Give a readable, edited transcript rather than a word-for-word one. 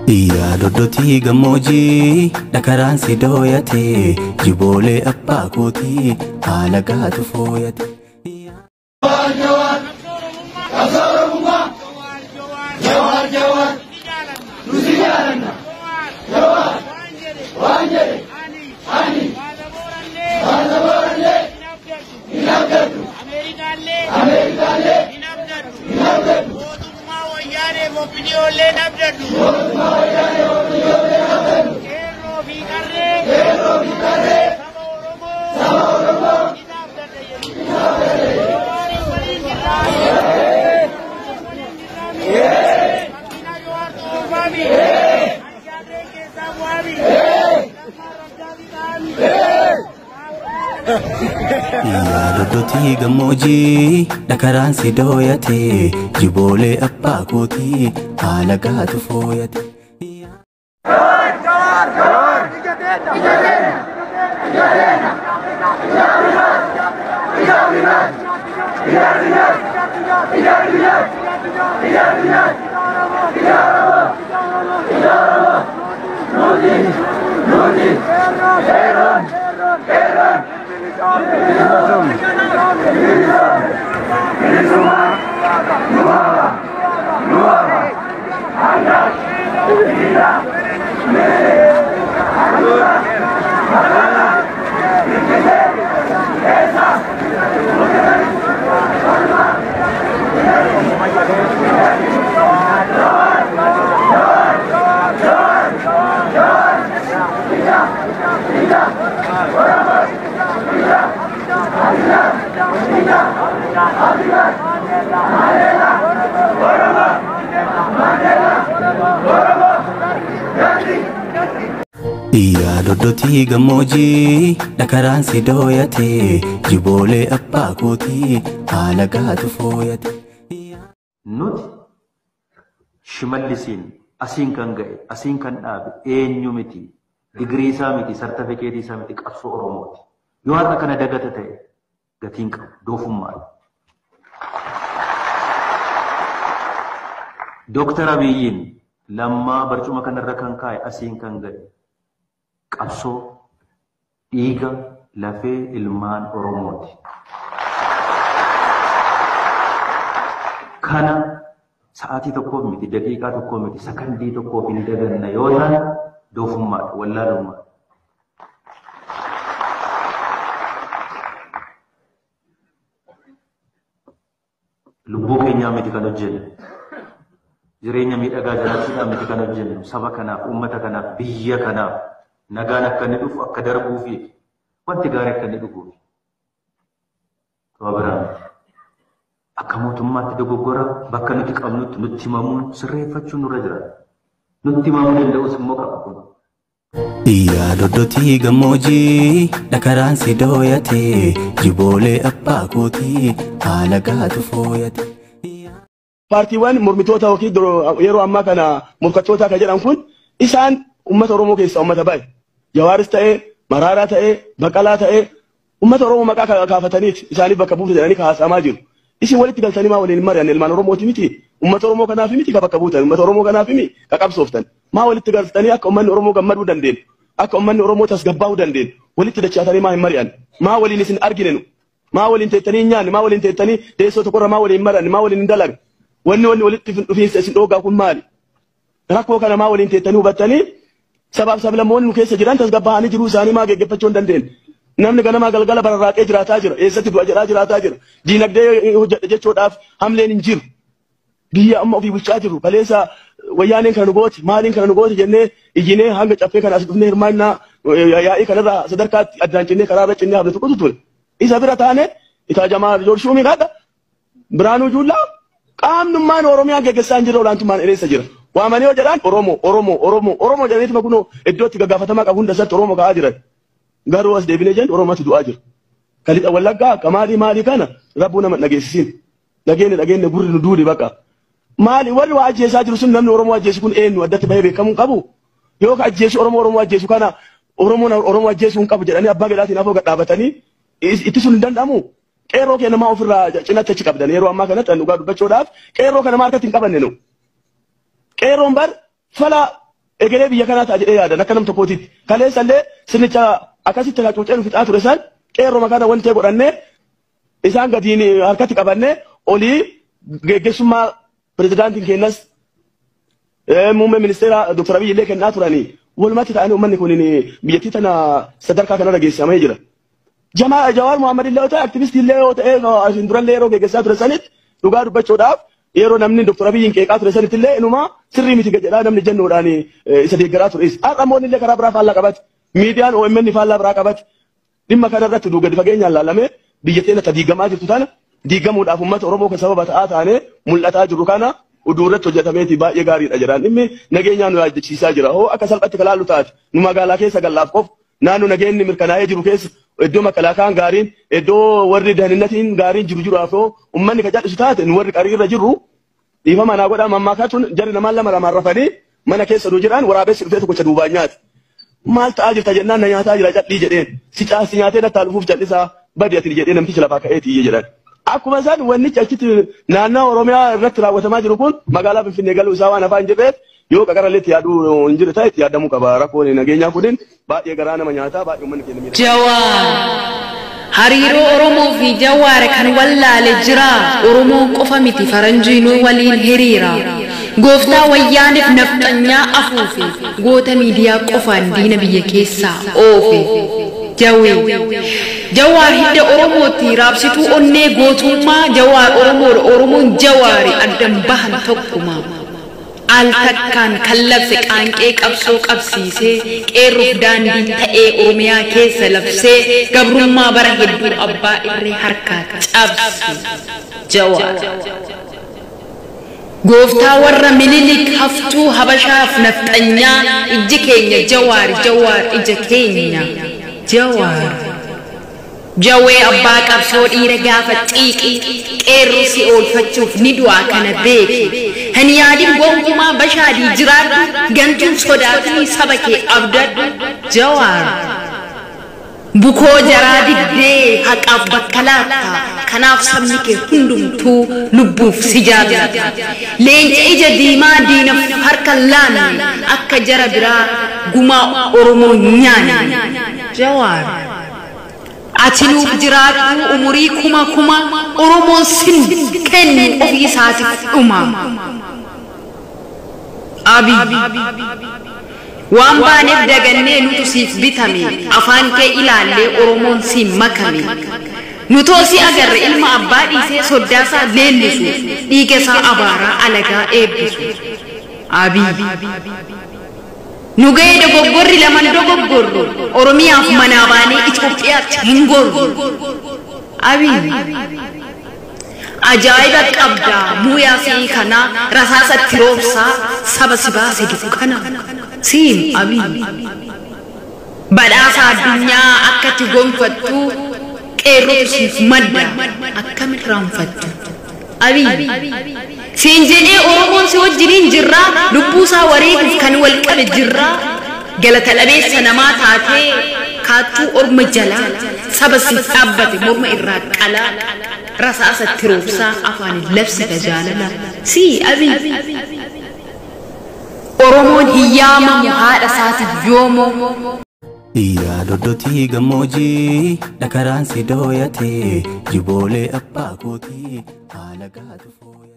Yaa doddotii gammoojjii dhakaraan si dooyate jiboolee abbaa kootii haala gaatu fooyate. Yaa doddotii gammoojjii dhakaraan si dooyate jiboolee abbaa kootii haala gaatu fooyate. Yaa doddotii gammoojjii dhakaraan si dooyate jiboolee abbaa kootii haala gaatu fooyate. Nuti Shimallisiin asiin kan ga'e asiin kan dhaabe eenyu miti, digirii isaa miti, sartifikeetii isaa miti, qabsoo Oromooti. Yoo har'a kana dagata ta'e gatiin qabu doofummaadha. Dooktar Abiyyiin lammaa barcuma kanarra kan kaa'e asiin kan ga'e qabsoo dhiiga lafee ilmaan Oromooti. Kana sa'aatii tokkoof miti, daqiiqaa tokkoof miti, sakandii tokkoof hin daganna yoo ta'an doofummaadha, wallaalummaadha. Lubbuu keenyaa miti kan hojjennu, jireenya miidhagaa jiraachuudhaan miti kan hojjennu, saba kanaaf, uummata kanaaf, biyya kanaaf nagaan akka inni dhufu, akka darbuufi wanti gaarii akka inni dhufuufi. Waa biraa miti. Akka mootummaatti dogoggora bakka nuti qabnutti nutti himamuun sirreeffachuun nurra jira. Nutti himamuu danda'us immoo qaba kun. Yaa doddotii gammoojjii dhakaraan si dooyate jiboolee abbaa kootii haala gaatu fooyate. Paartiiwwan mormitoota yookiin yeroo ammaa kana morkattoota kan jedhan kun isaan uummata Oromoo keessaa uummata baay'ee. Jawaaris ta'ee, Maraaraa ta'ee, Baqalaa ta'ee uummata Oromoo maqaa kaafataniiti isaaniif bakka buufte jedhanii haasa'amaa jiru. Isin walitti galtanii maa waliin mari'an ilmaan Oromooti miti? Uummata Oromoo kanaaf miti ka bakka buutan, uummata Oromoo kanaaf miti ka qabsooftan. Maa walitti galtanii akka uummanni Oromoo gammaduu dandeenyu, akka uummanni Oromoo tasgabbaa'uu dandeenyu walitti dachaatanii maa hin mari'an? Maa waliin isin argine nu? Maa waliin teettanii hin nyaanne? Maa waliin teettanii teessoo tokkorra maa waliin mari'anne? Maa waliin hin dalagne? Wanni wanni walitti dhufiinsa isin dhoogaa kun maali? Rakkoo kana maa waliin teettanii hubattanii sabaaf sablammoonni nu keessa jiran tasgabbaa'anii jiruu isaanii maa geggeeffachuu hin dandeenye? Namni ganamaa galgala bararraaqee jiraataa jira. Eessatti du'a jedhaa jiraataa jira. Diinagdee hojjedha jechuudhaaf hamleen hin jiru. Biyya amma ofii bulchaa jiru. Kaleessa wayyaaneen kana nu gooti, maaliin kana nu gooti jennee iyyinee hanga caffee kana as dhufnee hirmaannaa yaa'ii kanarraa sadarkaatti addaan cinnee karaarra cinnee hafne tokkotu ture. Isa bira taane itaa jamaa Joorshuumii kaadha. Biraanuu Juullaa qaamnummaan Oromiyaa geggeessaa hin jirre olaantummaan ereessa jira. Waamanii yoo jedhaan Oromoo, Oromoo, Oromoo, Oromoo jedhaniituma kunoo iddoo itti gaggaafatamaa qabu hunda isaatti Oromoo ka'aa jiran. Garuu as deebinee jennu Oromootu du'aa jira. Kalixa Wallaggaa akka maalii maalii kana rabbuu nama dhageessisiin. Dhageenye dhageenye gurri nu duudi baqa. Maali warri waa ajjeesaa jiru sun namni Oromoo ajjeesu kun eenyu addatti bahee beekamuu hin qabu. Yoo ka ajjeesu Oromoo Oromoo ajjeesu kana Oromoon Oromoo ajjeesuu hin qabu jedhanii abbaa gadaatiin afoo gad dhaabatanii ittisuun hin danda'amu. Qeerroo keenya maa ofirraa cinatti achi qabdan yeroo ammaa kanatti dhugaa dubbachuudhaaf qeerroo kana maa harkatti hin qabanne nu. Qeerroon bar fala Egeree biyya kanaa ta'a jedhee yaadan akka nam tokkootitti. Kaleessallee sirnicha akkasitti hacuucee nu fixaa ture san qeerroo kana wanti godhannee isaan gadiin harkatti qabannee olii geggeessummaa pirezidaantiin keenyas muummee ministeera Dr. Abiy illee kennaa turanii walumatti ta'anii uummanni kun biyyattii tana sadarkaa kanarra geessamee jira. Jamaa Jawaar Mohaammed illee yoo ta'e aktivistii illee yoo ta'e asiin durallee yeroo geggeessaa ture sanitti dhugaa dubbachuudhaaf yeroo namni Dr. Abiyyiin qeeqaa ture sanitti illee inuma sirrii miti jedhaa namni jennuudhaan isa deeggaraa ture. Har'a immoo illee karaa biraa faallaa qabate. Miidiyaan OMN faallaa biraa qabate. Dhimma kanarratti gadi fageenyaan laalamee biyya teenya diigamaa jirtu tana diigamuudhaaf uummata Oromoo kan sababa ta'aa taanee mul'ataa jiru kana uduu irratti hojjetameeti baay'ee gaariidha jedhaan. Dhimmi nageenyaa nu yaaddachiisaa jira. Hoo akka salphatti kalaallu taate nu magaalaa keessa gallaaf qofa naannoo nageenyi mirkanaa'ee jiru keessa iddoo makalaakaan gaariin iddoo warri daninnatiin gaariin jiru jiraaf hoo uummanni ka jal'isu taate nu warri qariirra jirru dhiifama naa godhaa mammaakaatuun jarri namaan lama lamaan rafanii mana keessa nu jiran waraabessi dhufee tokkocha duubaan nyaate. Maal ta'aa jirta jennaan na nyaataa jira cal'ii jedheen si caasi nyaatee nattaa dhufuuf cal'isaa badi ati jedhee namtichi lafaa ka'eeti iyye jedhan. Akkuma isaan wannichi achitti naannoo Oromiyaa irratti raawwatamaa jiru kun magaalaa Finfinnee galuu isaa waan afaan hin jirreef yoo qaqarallee itti yaaduu hin jirre ta'e itti yaadamuu qaba. Rakkoon nageenyaa kunin baay'ee garaa nama nyaataa baay'ee uummanni keenya miidha. Jawaar hariiroo Oromoo fi Jawaar kan wallaale jira. Oromoon qofa miti faranjiinuu waliin hiriira. Gooftaa wayyaaniif nafxanyaa afuufe goota miidiyaa qofaan diina biyya keessaa oofe. Jawee Jawaar hidda Oromooti raabsituu onnee gootummaa Jawaar Oromoodha Oromoon Jawaari addan bahan tokkuma. Al takkaan kan labse qaanqee qabsoo qabsiisee qeerroof daandii ta'ee Oromiyaa keessa labsee gabrummaa bara hedduu abbaa irree harkaa cabse. Jawaar. Gooftaa warra Minilik haftuu Habashaaf nafxanyaa ijji keenya Jawaar Jawaar ija keenya Jawaar. Jawee abbaa qabsoo dhiira gaafa xiiqii qeerroo si oolfachuuf ni du'aa kana beeki. Hin yaadin gonkumaa bashaadii jiraadhu gantuun sodaatinii saba kee abdadhu Jawaar. Bukoo jaraa diddee haqaaf bakka laatta kanaaf sabni kee hundumtuu lubbuuf si jaallata. Leenca ija diimaa diinaf harka laanne akka jara biraa gumaa Oromoo nyaanne Jawaar. Ati nuuf jiraadhu umurii kuma kuma Oromoon sin kennu ofii isaatiif dhuma. Abiy waan baaneef dagannee nutu siif bitame afaan kee ilaallee Oromoon siin makame. Nutoo si agarre ilma abbaa dhiisee soddaasaa leellisu dhiiga isaa abaaraa alagaa eebbisu. Abiy nu ga'ee dogoggorri laman dogoggorru Oromiyaaf manaa baanee Itoophiyaatti hin gorru. Abiy ajaa'iba qabdaa muuyaa sii kanaa rasaasatti roobsaa saba si baase dukkana. Siim Abiy badhaasa addunyaa akkatti gonfattu qeerrootu siif madda akkam irraanfattu. Abiy siin jedhee Oromoon si wajjiniin jirraa lubbuusaa wareeguuf kan wal qabe jirraa galata dhabeessa namaa taatee kaattuu orma jalaa saba siif dhaabbate morma irraa qalaa rasaasatti roobsaa afaaniin labsita jaalala. Sii Abiy Oromoon hin yaamamu haadha isaatiif yoomoo. Yaa doddotii gammoojjii dhakaraan si dooyate jiboolee abbaa kootii haala gaatu fooyyate.